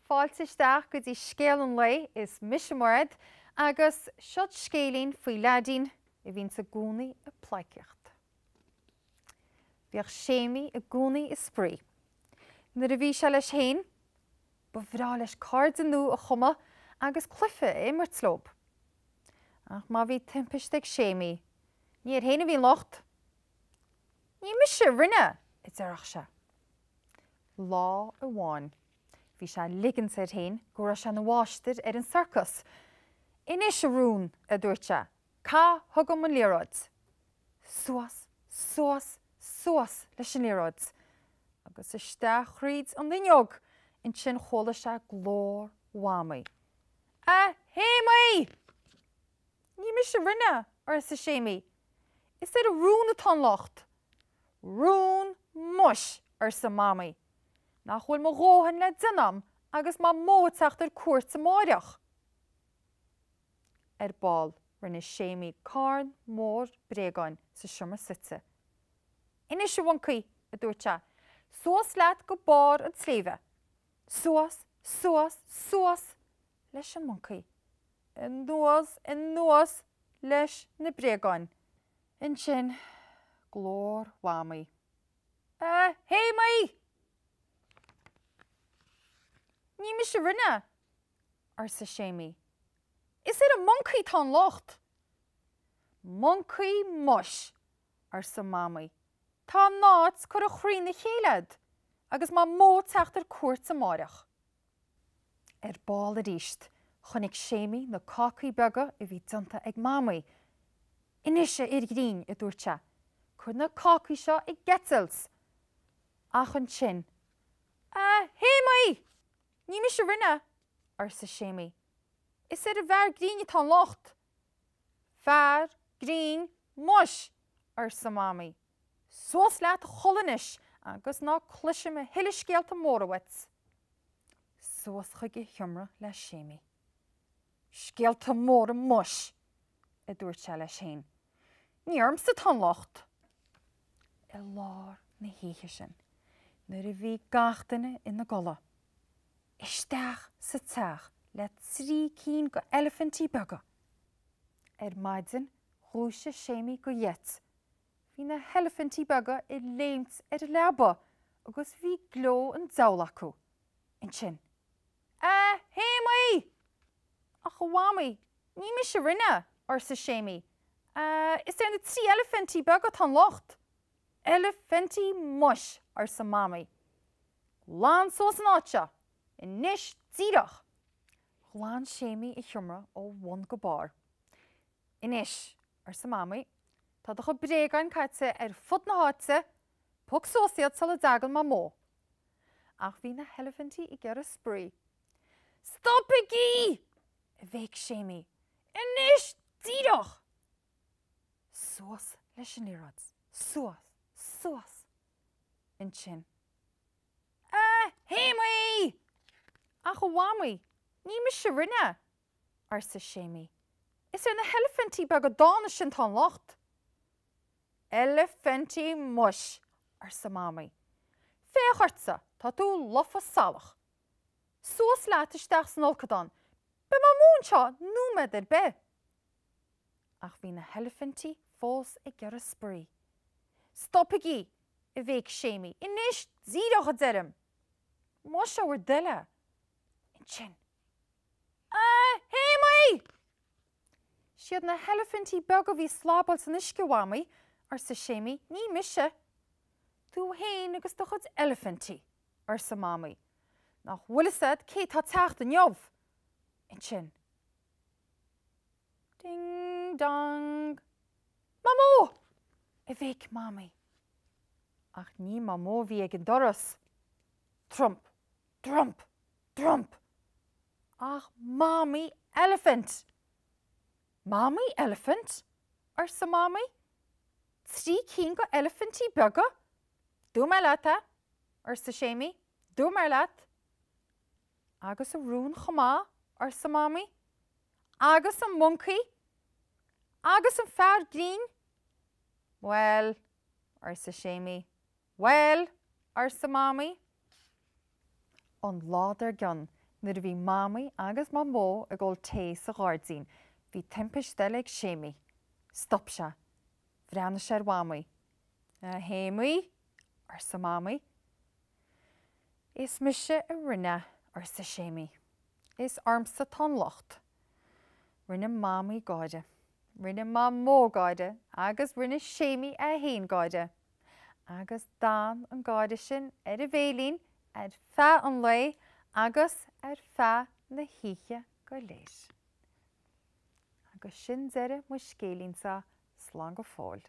Fáilte isteach go dtí Scéal an Lae, is mise Mairéad agus seod scéilín faoi leaidín a bhíonns i gcónaí ag pleidhcíocht. Bhíodh Séimí i gcónaí ag spraoi. Nuair a bhí sé leis féin, ba bhreá leis cairde nua a chumadh agus cluiche a imirt leob. Ach má bhí timpiste ag Séimí, ní air féin a bhí an locht. Ní mise a rinne é, a déarfadh sé. Lá amháin, bhí sé ag ligint air féin go raibh sé ina mháistir ar an sorcas. Anois, a rún, a dúirt sé, caith chugam an liathróid. Suas, suas, suas leis an liathróid agus isteach thríd an fhuinneog. Ansin chuala sé glór Mhamaí. A Shéimí! Ní mise a rinne é, arsa Séimí. Is ar an rún atá an locht. Rún muis! arsa Mamaí. Nach bhfuil mo dhóthain le déanamh a'm agus Mamó ag teacht ar cuairt amáireach? Ar ball, rinne Séimí carn mór bréagáin sa seomra suite. Anois, a mhoncaí, a dúirt sé, suas leat go barr an tsléibhe. Suas, suas, suas leis an moncaí. Anuas, anuas leis na bréagáin. Ansin, glór Mhamaí. A Shéimí! Ní mise a rinne é, arsa Séimí. Is ar an moncaí atá an locht! Moncaí muis! arsa Mamaí. Tá an áit curtha thrína chéile a'd agus Mamó ag teacht ar cuairt amáireach. Ar ball aríst, chonaic Séimí na cácaí beaga a bhí déanta ag Mamaí. Anois, a fhir ghrinn, a dúirt sé, cuir na cácaí seo i gceitilt! Ach ansin, A Shéimí! Ní mise a rinne é, arsa Séimí. Is ar an bhfear grinn atá an locht! Fear grinn muis! arsa Mamaí. Suas leat a chodladh anois agus ná cloisim a thuilleadh scéalta móra uait. Suas chuig a sheomra le Séimí. Scéalta móra muis! a dúirt sé leis féin. Ní ormsa atá an locht! I lár na hoíche sin, nuair a bhí gach duine ina gcodladh, isteach sa teach le 3 cinn go eilifintí beaga. Ar maidin dhúisigh Séimí go gheit. Bhí na heilifintí beaga ag léimt ar an leaba agus bhí gleo an diabhail acu. Ansin, A Shéimí! Ach a Mhamaí, ní mise a rinne é, arsa Séimí. Is ar na 3 eilifintí beaga atá an locht. Eilifintí muis! arsa Mamaí. Glan suas an áit seo! Anois díreach! Ghlan Séimí a sheomra ó bhun go barr. Anois, arsa Mamaí, tá do chuid bréagáin caite ar fud na háite, pioc suas iad sula dtagann Mamó. Ach bhí na heilifintí ag iarraidh spraoi. Stopaigí! a bhéic Séimí. Anois díreach! Suas leis an liathróid. Suas, suas. Ansin. A Shéimí! Ach a Mhamaí, ní mise a rinne é, arsa Séimí. Is ar na heilifintí beaga dána sin tá an locht. Eilifintí muis! arsa Mamaí. Féach ortsa, tá tú lofa salach. Suas leat isteach san fholcadán, beidh Mamó anseo nóiméad ar bith! Ach bhí na heilifintí fós ag iarraidh spraoi. Stopaigí! a bhéic Séimí. Anois díreach, a deirim! Más é bhur dtoil é. Ansin. A Shéimí! Siad na heilifintí beaga a bhí ag slabáil san uisce, a Mhamaí, arsa Séimí, ní mise. Tú fhéin agus do chuid eilifintí, arsa Mamaí. Nach bhfuil fhios a'd cé tá ag teacht inniu? Ansin. Ding dong! Mamó! a bhéic Mamaí. Ach ní Mamó a bhí ag an doras. Trump! Trump! Trump! Ach Mamaí Eilifint! Mamaí Eilifint? arsa Mamaí. 3 cinn go eilifintí beaga? Dúirt mé leat é, arsa Séimí. Dúirt mé leat. Agus an rún chomh maith, arsa Mamaí. Agus an moncaí. Agus an fear grinn. Bhuel, arsa Séimí. Bhuel, arsa Mamaí. An lá dár gcionn, Nuair a bhí Mamaí agus Mamó ag ól tae sa ghairdín, bhí timpiste eile ag Séimí. Stop sé. Bhreathnaigh sé ar Mhamaí. A Shéimí? arsa Mamaí. Is mise a rinne é, arsa Séimí. Is ormsa atá an locht. Rinne Mamaí gáire. Rinne Mamó gáire agus rinne Séimí é féin gáire. Agus d'fhan an gáire sin ar a bhéilín ar feadh an lae agus ar feadh na hoíche go léir. Agus sin deireadh mo scéilín-sa, slán go fóill.